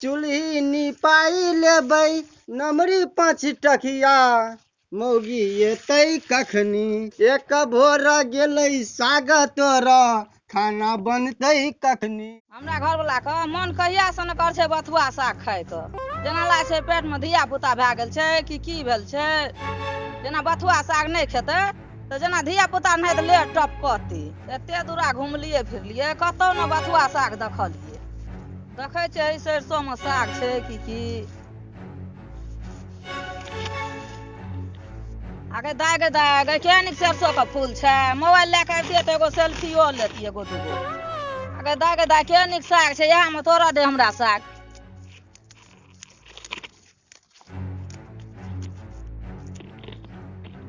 चूल्ही निपाइ लेबै नमरी 5 टकिया मौगी एतै कखनी। एक भोर गेलै साग तोरा खाना बनतै कखनी। हमरा घरवला के मन कहिया से न कर छै बथुआ साग खाइके, जेना लागै छै पेट में धिया पुता भए गेल छै कि की भेल छै। जेना बथुआ साग नहि खेतै तऽ जेना धिया पुता नहि तऽ लेट टपकतै। एते दूरा घुमलियै फिरलियै कतौ ने बथुआ साग देखलियै। देखै छै सरिसो मे साग छै कि की। आगे दाय गे दाय गे, के नीक सरसो के फूल छै। मोबाइल लए कऽ अबितियै तऽ एगो सेल्फियो लेतियै, एगो दूगो। आगे दाय गे दाय, के नीक साग छै, इएह मे तोड़ऽ दे हमरा साग।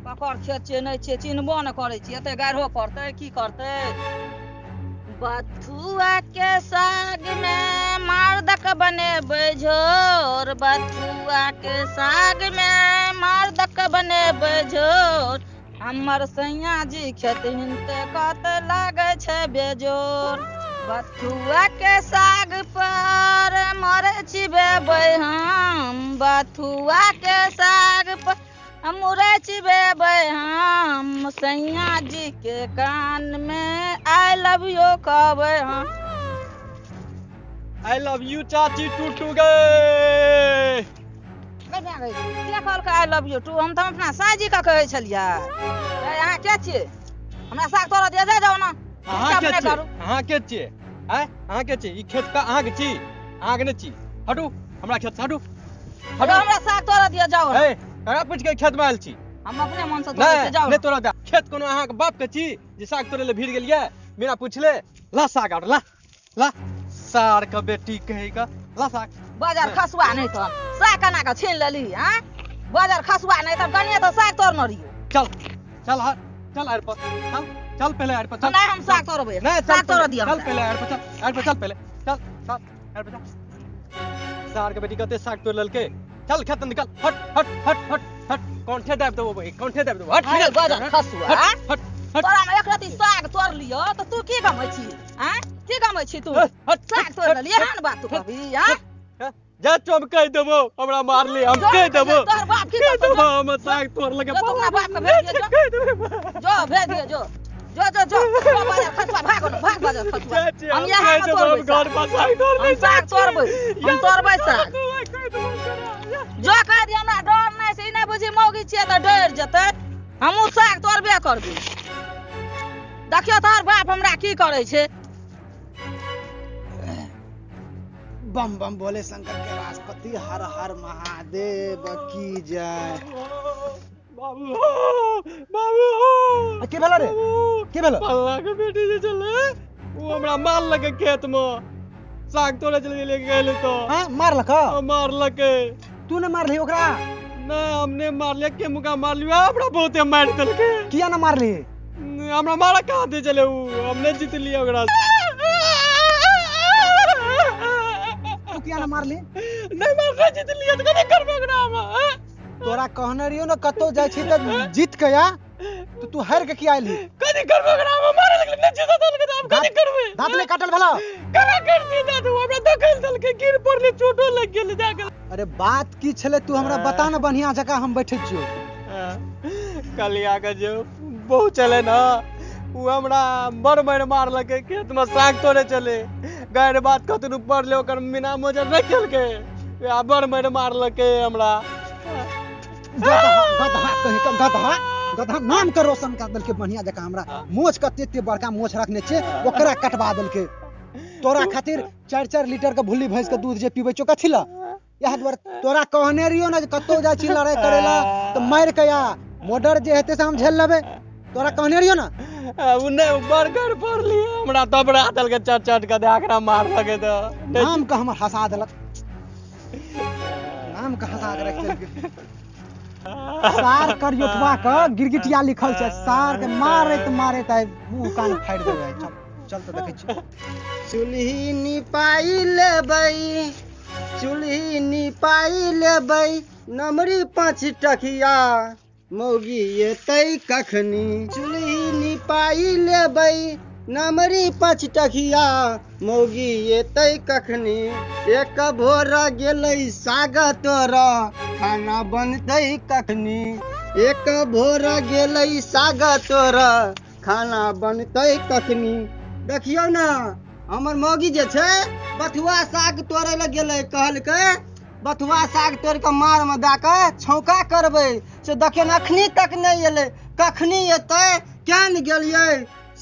ककर खेत छियै नहि छियै चिन्हबो नहि करै छियै, एते गाढ़ो पड़तै की करतै। बथुआ के साग मे मारदक बनेबै झोर, बथुआ के साग मे मारदक बनेबै झोर। हमर सैया जी खेथिन तऽ कत लागै छै बेजोर। बथुआ के साग पर मरै चिबेबै हम, बथुआ के साग पर मुरै चिबेबै हम। सैया जी के कान मे I love you कहबै हम। I love you चाची टूटू गे। के कहलकै I love you to? हम तऽ अपना साईजी के कहै छलियै। अहाँ के छियै? हमरा साग तोड़ऽ दिअ, जाय जाउ ने। अहाँ के छियै? अहाँ के छियै? आँय अहाँ के छियै? ई खेत का अहाँ के छी? अहाँ के नहि छी। हटू हमरा खेत से, हटू हटू। हमरा साग तोड़ऽ दिअ, जाउ। ए ककरा पूछि के खेत में आयल छी? हम अपने मन से तोड़ै छियै, जाउ। नहि तोड़ऽ दे। खेत कोनो अहाँ के बाप के छी जे साग तोड़ै लए भिड़ गेलियै? बिना पुछले ला साग आर ला ला, सार के बेटी कहे के ला साग। बाजार खसुआ नहि तऽ साग केना के छीन लेली? आँय बाजार खसुआ नहि तऽ कनिये तऽ साग तोड़ने रहियै। चल चल हट, चल आड़ पर चल, चल पहले आड़ पर चल। नहि हम साग तोड़बै। नहि साग तोड़ऽ दिअ। चल पहले आड़ पर चल, आड़ पर चल पहले, चल चल आड़ पर चल। सार के बेटी कते साग तोड़ लेलकै। चल खेत निकल, हट हट हट हट हट। कौन दाबि देबो बही, कौन दाबि देबो। हट निकल बाजार खसुआ। हट हट। तोरा में एक रति साग तोड़ लियो तऽ तू की गमै छी? आँय की गमै छी तू? साग तोड़ लेलियै एहन बात तू कहबी? आँय जा चम कहि देबो हमरा मारली, हम कहि देबो। तोहर बाप की करतौ? हम साग तोड़ लगे तू अपना बाप के भेज दियो, जो भेज दियो, जो जो जो जो बाजार खसुआ भाग न, भाग बाजार खसुआ। हम यहाँ में तोड़बै घर पर साग तोड़बै, हम साग तोड़बै, हम तोड़बै साग। जो कह दियो हमरा डर नहि छै, ई नहि बुझी मौगी छियै तऽ डरि जेतै। हमहूँ साग तोड़बे करबै। देखियौ तोहर बाप हमरा की करै छै। बम बम बोले शंकर के राजपति, हर हर महादेव की जय। बाबू बाबू के भेलो रे? के भेलो? पल्ला के बेटी जे छलै ओ हमरा मारलकै खेत में, साग तोड़े चले गेलियै गेलै तऽ। हां मारलक? मारलकै। तू ने मारली ओकरा? नहि हम नहि मारलियै, के मुका मारलियै, हमरा बहुते मारि देलकै। किया ने मारली? हमरा मारा कहाँ दे छलै उ, हम नहि जितलियै ओकरा। तू किया ने मारली? नहि मारले, जितलियै तऽ कथी करबै ओकरा हम? तोरा कहने रहियो ने कतौ जाइ छी तऽ जीत के आ, तऽ तू हारि के किया एलही? कथी करबै ओकरा हम? मारे लगलै, नहि जीत देलकै तऽ हम कथी करबै? दाँत नहि काटल भेलौ? केना करतियै दाँत? उ हमरा धकेल देलकै, गिर पड़लै, चोटो लागि गेलै जा के। अरे बात की छलै तू हमरा बता ने बढ़िया जकाँ, हम बैठै छियौ। कलिया के जे बहु छलै ने उ हमरा बड़ मारि मारलकै। खेत में साग तोड़े छलै, गारि बात कतनो पड़लै, ओकर बिना मोजर नहि केलकै, आ बड़ मारि मारलकै हमरा। गदहा गदहा कहि के, गदहा गदहा नाम के रोशन कर देलकै बढ़िया जकाँ। हमरा मोछ कते एते बड़का मोछ रखने छियै ओकरा कटवा देलकै। तोरा खातिर 4-4 लीटर के भुल्ली भैंस के दूध जे पीबै छियौ कथी लए? इएह दुआरे तोरा कहने रहियो ने जे कतौ जाइ छी लड़ाइ करै लए तऽ मारि के आ, मर्डर जे हेतै से हम झेल लेबै। तोरा कहने रहियो ने? उ नहि, बड़ घर पड़लियै हमरा, दबरा देलकै चट चट के, एकरा मारलकै तऽ नाम के हमर हंसा देलक, नाम के हंसा के राखि देलकै। सार करियोठवा के गिरगिटिया लिखल छै, सार के मारैत मारैत आइ मुँह कान फाड़ि देबै। चल चल तऽ देखै छी। चूल्ही निपाइ लेबै, चूल्ही निपाइ लेबै नमरी 5 टकिया मौगी एतै कखनी। चूल्ही निपाइ लेबै नमरी पाँच टकिया मौगी एतै कखनी, एक भोर गेलै साग तोरा खाना बनतै कखनी, एक भोर गेलै साग तोरा खाना बनतै कखनी। देखियौ ने हमर मौगी जे छै बथुआ साग तोड़ै लए गेलै, कहलकै बथुआ साग तोड़ि कऽ मारमे दए कऽ छौंका करबै, से देखियौ ने अखनी तक नहि एलै, कखनी एतै केहन गेलियै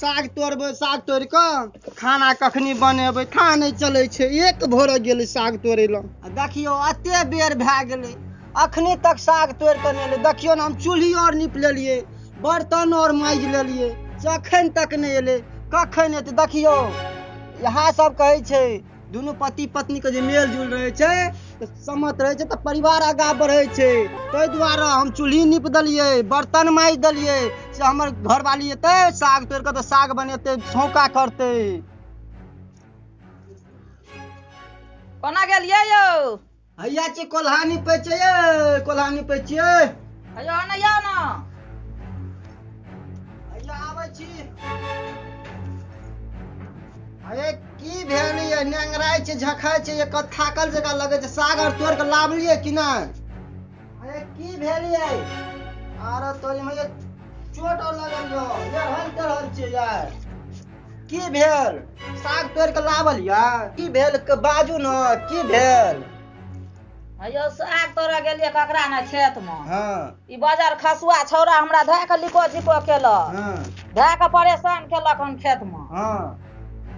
साग तोड़बै, साग तोड़ि कऽ खाना कखनी बनेबै, थाह नहि चलै छै, एक भोर गेलै साग तोड़ै लए। आ देखियौ एते बेर भए गेलै अखनी तक साग तोड़ि कऽ नहि एलै। देखियौ ने हम चूल्ही आओर नीप लेलियै, बर्तन आओर माजि लेलियै, से अखन तक नहि एलै, कखन एतै। देखियौ इएह सब कहै छै दुनू पति पत्नी के जे मेल जोल रहै छै तऽ सहमत रहै छै तऽ परिवार आगाँ बढ़ै छै। ताहि दुआरे हम चूल्ही नीप देलियै, बर्तन माजि देलियै, से हमर घरवाली एतै साग तोड़ि कऽ तऽ साग बनेतै, छौंका करतै। कोना गेलियै यौ? हैया छी कोल्हा नीपै छियै यै, कोल्हा नीपै छियै। हैया ने यौ ने। हैया आबै छी। अरे की भेल ये, नेंगराइ छै, झखाइ छै, एक थाकल जकाँ लगै छै, साग आर तोड़ि कऽ लाबलियै कि नहि? अरे की भेल ये, आरो तोरी में ये चोट और लगल यो, लड़ल तड़ल छै यार, की भेल? साग तोड़ि कऽ लाबल यार, की भेल बाजू ने, की भेल? अयो साग तोड़ऽ गेलियै ककरा ने खेत में। हाँ। ई बाजार खसुआ छौड़ा हमरा धए कऽ लिको झिको केलक। हाँ। धए कऽ परेशान केलक हम खेत में। हाँ।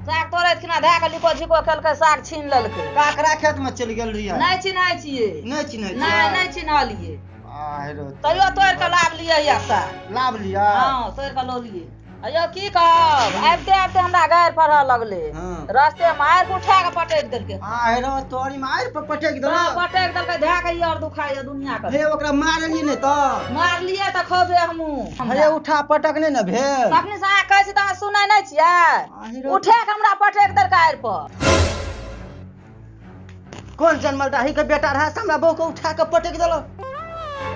साग तोड़ैत खिना धए कऽ लिको झिको केलकै, साग छीन लेलकै। काकरा खेत में चलि गेल रहियै? नहि चिन्है छियै। नहि चिन्है छियै? नहि, नहि चिन्हलियै। आहिरो। तैयो तोड़ि कऽ लाबलियै या साग। लाबलियै? हाँ, तोड़ि कऽ लौलियै। अयो की कहब, आबिते आबिते हमरा गारि पढ़ऽ लगलै। हाँ। रस्ते मे आरि उठा कऽ पटकि देलकै। आहिरो तोरी मे आरि पर पटकि देलक? हाँ, पटकि देलकै, धए कऽ ई आर दुखाइया दुनिया के। हे ओकरा मारलियै नहि तऽ? मारलियै तऽ खोबे हमहूँ। हे उठा पटक नहि ने भेल? तखनी से अहाँ कहै छी तऽ अहाँ सुनै नहि छियै? आहिरो। उठा कऽ हमरा पटकि देलकै आरि पर। कोन जनमल डाही के बेटा रहा से हमरा बहू के उठा कऽ पटकि देलक?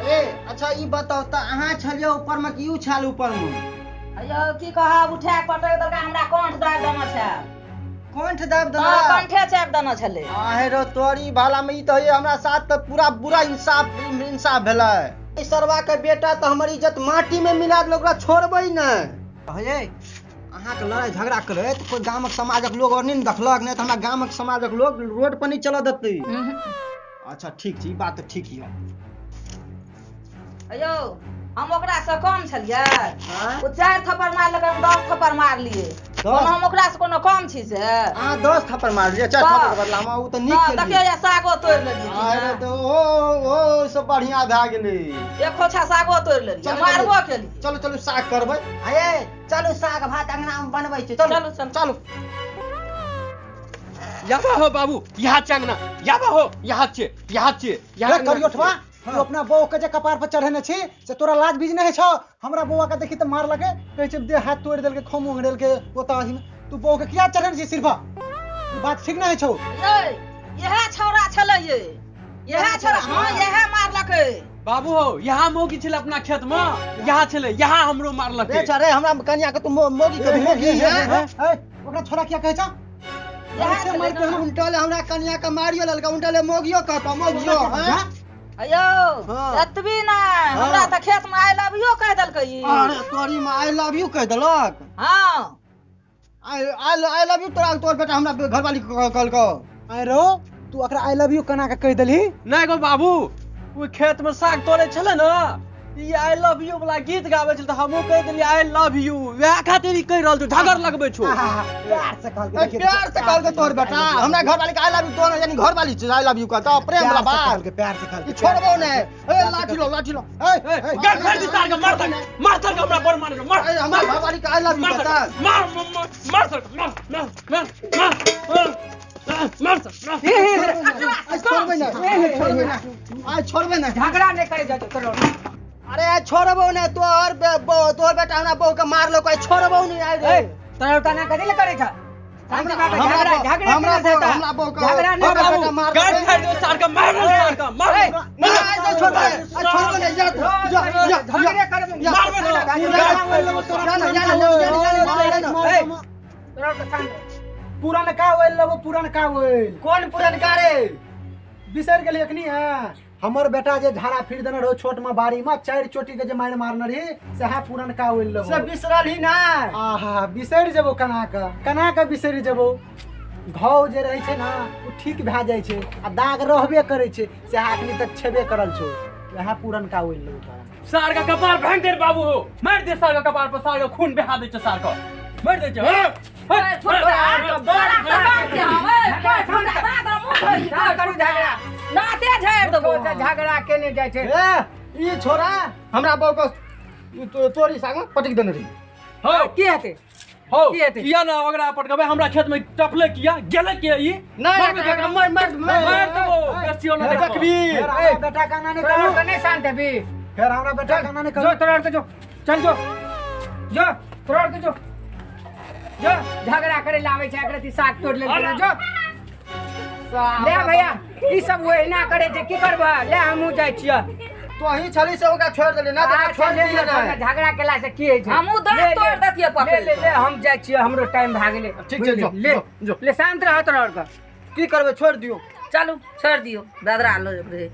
ए अच्छा ई बताउ तऽ अहाँ छलियै ऊपर मे कि उ छल ऊपर मे? अयो की कहब, उठा कऽ पटकि देलकै, हमरा कंठ दाबि देने छै। कंठ दाबि देने? हाँ, कंठे चापि देने छलै। आहेरो तोरी भाला में ई तऽ होइए हमरा साथ तऽ पूरा बुरा इंसाफ भेलै। ई सरवा के बेटा तऽ हमर इज्जत माटी में मिला देलक, ओकरा छोड़बै नहि। हे अहाँके लड़ाइ झगड़ा करैत कोइ गामक समाजक लोग और नहि ने देखलक? नहि तऽ हमरा गामक समाजक लोग रोड पर नहि चलऽ देतै। अच्छा ठीक छै, ई बात तऽ ठीक यऽ। अयो हम ओकरा से कम छलियै? हाँ? ओ 4 थप्पड़ मारलकै, हम 10 थप्पड़ मारलियै। कोनो हम ओकरा से कोनो कम छी से? अहाँ 10 थप्पड़ मारलियै, 4 थप्पड़ के बदला मे, ओ तऽ नीक केलियै। देखियौ या सागो तोड़ि लेलियै। अरे तऽ ओ सब बढ़िया भए गेलै। एक खोछा सागो तोड़ि लेलियै, चलू, मारबो केलियै। चलू चलू साग करबै। हे चलू साग भात अंगना मे बनबै छै, चलू, चलू, चलू। चलू। याबा हो बाबू, यहाँ छै अंगना, याबा हो, यहाँ छै, यहाँ छै, यहाँ रे अंगना करियोठवा, छै। तू अपना बौआ के जे कपार पर चढ़ेने छी से तोरा लाज बीज नहि छौ? हमरा बौआ के देखी तऽ मार लगे, कहै छै देह हाथ तोड़ि देलकै, खम उंगरेलकै ओतऽ अथी मे। तू बौआ के किया चढ़ेने छी सिर्फ? ई बात ठीक नहि छौ। यै, इएह छौड़ा छलै यै, इएह छौड़ा, हाँ इएह मारलकै। बाबू हो, यहाँ मौगी छलै अपना खेत मे, यहाँ छलै, यहाँ हमरो मारलकै। रे छौ रे, हमरा कनिया के तू मौगी के मौगी हे, है? हे, हे, ओकरा छोड़ा किया कहै छौ? इएह ऐसे छलै मारि के ने। हम उल्टले हमरा कनिया के मारियो लेलकै, उल्टले मौगियो कहतौ, मौगियो, हैं? अयो, हाँ। एतबी नहि, हमरा तऽ खेत मे I love you कहि देलकै ई। अरे तोरी मे I love you कहि देलक? हाँ। I love you तोरा तोर बेटा हमरा घरवाली के कहलकौ। आइ रो, तू ओकरा I love you केना के कहि देलही? नहि गो बाबू, ओ खेत मे साग तोड़ै छलै ने, ई I love you वाला गीत गाबै छलै तऽ हमहूँ कहि देलियै I love you, वएह खातिर ई कहि रहल छौ, झगड़ लगबै छौ। प्यार से कहलकै, ए, प्यार से कहलकै तोर बेटा, हमरा घरवाली के I love you, तोर यानी घरवाली छै I love you कहतौ, प्रेम वाला प्यार से बात। कहलकै, प्यार से कहलकै। ई छोड़बौ नहि। ए, लाठी लो, लाठी लो। ए, ए, गाड़ फाड़ि दी सार के, मार तक, मार तक, हमरा बड़ मारल, मार। ए, हमरा घरवाली के I love you मार कहतै। तक, मार, मार, मार, मार तक, मार, मार, मार, मार, मार, मार तक, मार। आइ छोड़बै नहि, छोड़बै नहि, आइ छोड़बै नहि। झगड़ा नहि करै जाउ तोरो। अरे आइ छोड़बौ नहि, तोहर तोहर बेटा हमरा बहू के मारलक, आइ छोड़बौ नहि, आइ रे। ए, तोरा ओतऽ ना कथी लए करै छह? शांति बाबा, हमरा झगड़ा, बहू- झगड़ा हमरा केना बहू- हेतै? हमरा बहू के- झगड़ा नहि हमरा करू। बेटा मारलक। गाड़ फाड़ि दो सार के, मार सार के, मार। ए, नहि, आइ तऽ छोड़बै, आइ छोड़बै नहि, जा, जा, जा, जा, झगड़े करबै। जा, मारबै जा, ना। जा, जा, जा, जा, जा, जा, जा, जा, जा, जा, जा, जा, ए, ओइल लेबो, पुरनका ओइल। कोन पुरनका रे? बिसरि गेली अखनी? है हमर बेटा जे झाड़ा फिर देने रहो छोट में बाड़ी में, 4 चोटी के जे मारि मारने रही, सएह पुरनका ओइल लेबो। से बिसरल ही ना। आहा, बिसरि जेबो कना के, कना के बिसरि जेबो। घाव जे रहै छै ना ओ ठीक भए जाइ छै आ दाग रहबे करै छै, सएह अखनी तक छेबे करल छौ, वएह पुरनका ओइल लेबो तोरा। सार का कपार भांग दे बाबू हो, मार दे सार का कपार पर, सार का खून बहा दे छौ, सार का मार दे छौ। करू झगड़ा नाते झाड़ि देबो। झगड़ा केने जाइ छै। ए ई छोरा हमरा बहू के तोरी साग में पटक देने रही। हो की हेतै? हो की हेतै? किया ना ओकरा पटकबै? हमरा खेत में टपले किया गेले किया ई? नहीं, मार दे, मार मार मार देबो, बेसियो ना देखबो। देखबी। फेर हमरा बेटा का नाने तोरा करू, के नहीं शांत हेबी। फेर हमरा बेटा का नाने जो करू। तोरा के जो, चल जो, जो तोरा के जो, जो झगड़ा करे लावे छै एकरा ती साग तोड़ ले जो। ले भैया ई सब ओहिना करे छै, की करबह? ले हमहूँ जाइ छियै। तो अहीं छली से ओकरा छोड़ देली ना, तऽ छोड़ ले, दिए ले, ना। झगड़ा केला से की होइ छै? हमहूँ दाँत तोड़ि देतियै पकड़ि ले ले ले, हम जाइ छियै, हमरो टाइम भए गेलै। ठीक छै, जो, ले जो, जो। ले, शांत रह तोरा आरके। की करबै, छोड़ दियौ। चलू छोड़ि दियौ, दादरा लो रे।